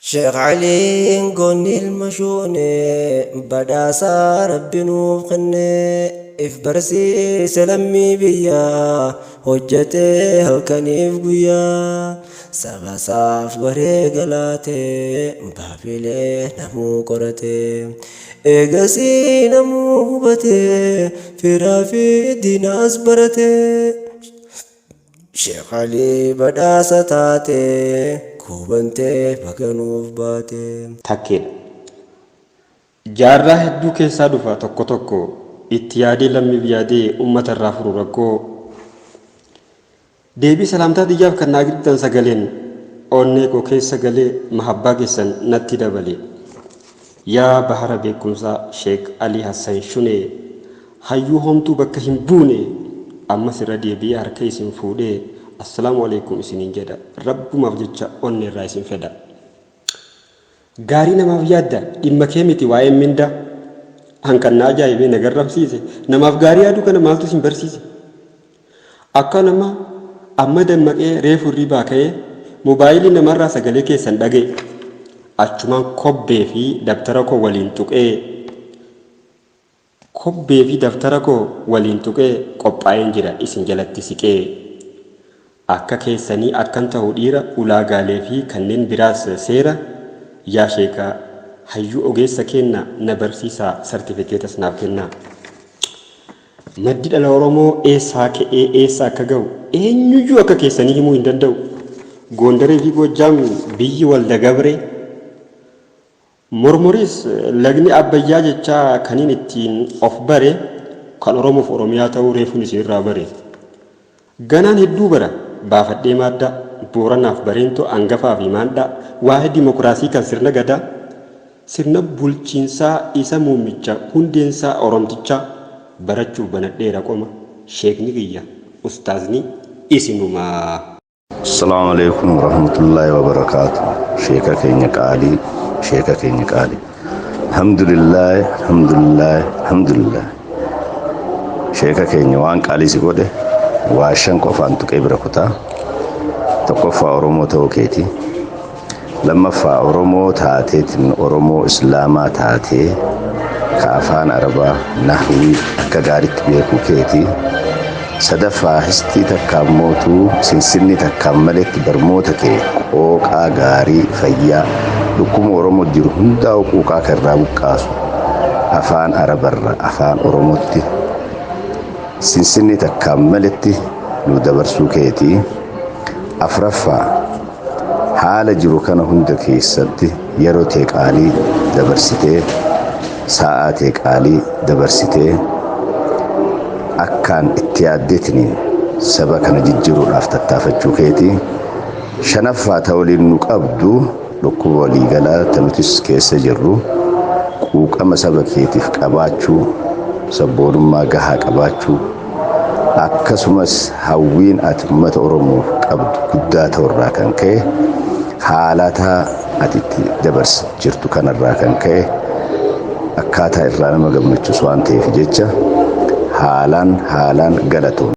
Sheekh Aliin goonni ilma shuune badhaasaa Rabbi nuuf kenne if barsiise lammii biyyaa hojjetee halkaniif guyyaa saba isaaf wareega laate baabilee namuu qorate eegasii namuu hubate firaa fi diinaas barate. Sheekh Alii badhaasa taate guubantee baga nuuf baate. Takkeedha. Jaarraa hedduu keessaa dhufa tokko tokko itti yaadee lammiif yaadee ummata irraa furu rakkoo. Deebii salaamtaa tiyyaaf kan naa girtan sagaleen onnee koo keessa galee mahabbaa keessan natti dabale. Yaa bahara beekumsaa Sheek Alii Hassan Shunee Hayyuu homtuu bakka hin buune ammas irra deebi'ee harka isin fuudhee assalaamu aleykum isiniin jedha rabbumaaf jecha onneerraa isin fedha. Gaarii namaaf yaadda dhimma kee miti waa'een mindaa an kan na ajaa'ibee na garramsiise namaaf gaarii yaaduu kana maaltu isin barsiise? Akka nama amma dammaqee reefu hirribaa ka'ee mobaayilii namarraa sagalee keessan dhaga'e achumaan kobbee fi dabtara koo waliin tuqee Kobbee fi daftara koo waliin tuqee qophaa'een jira isin jalatti siqee. Akka keessanii akkan tahu dhiira ulaagaalee fi kanneen biraas seera Yaa sheeka hayyuu ogeessa keenna na barsiisaa sartifikeetas naaf kennaa. Maddi dhala Oromoo eessaa ka'ee eessa akka gahu eenyuyyuu akka keessanii himuu hin danda'u. Goondaree fi Goojjaam biyyi Walda Gabree Mormoris lagni Abbayyaa jechaa kanin ittiin of bare kan Oromoof Oromiyaa ta'uu reefun isinirraa bare. Ganaan hedduu bara baafadhee maaddaa Booranaaf Bareentoo angafaa fi maandhaa waa'ee dimokiraasii kan sirna Gadaa sirna bulchiinsaa isa muummicha hundeensaa Oromtichaa barachuuf banadheera qoma sheekni kiyya ustaazni isinumaa. Assalaamu alaikum warahmatullaahi wabarakaatu. Sheeka keenya qaalii, sheeka keenya qaalii. Alhamdulillaahi, alhamdulillaahi, alhamdulillaahi. Sheeka keenya waan qaalii si godhe waa shan qofaan tuqee bira kutaa. Tokkoffaa Oromoo ta'uu keeti. Lammaffaa Oromoo taateetiin Oromoo Islaamaa taatee ka afaan Arabaa nahwii akka gaaritti beekuu keeti. Sadaffaa histii takkaan mootuu sinsinni takkaan maletti barmoota kee qooqaa gaarii fayyaa dhukkuba Oromoo jiru hundaa'u quuqaa kan irraa buqqaasu afaan Arabarra afaan Oromootti sinsinni takkaan maletti nu dabarsuu keeti. Afraffaa Haala jiru kana hunda keessatti yeroo tee qaalii dabarsitee, saa'aa tee qaalii dabarsitee, akkaan itti yaaddeetiniin saba kana jijjiiruudhaaf tattaafachuu keeti. Shanaffaa ta waliin nu qabdu dhukkuba waliigalaa ta nutis keessa jirru quuqama saba keetiif qabaachuu, sabboonummaa gahaa qabaachuu, Akkasumas hawwiin ati ummata Oromoof qabdu guddaa ta'urraa kan ka'e haalataa ati itti dabarsa jirtu kanarraa kan ka'e akkaataa irraa nama gammachiisu waan ta'eef jecha haalaan haalaan galatoom.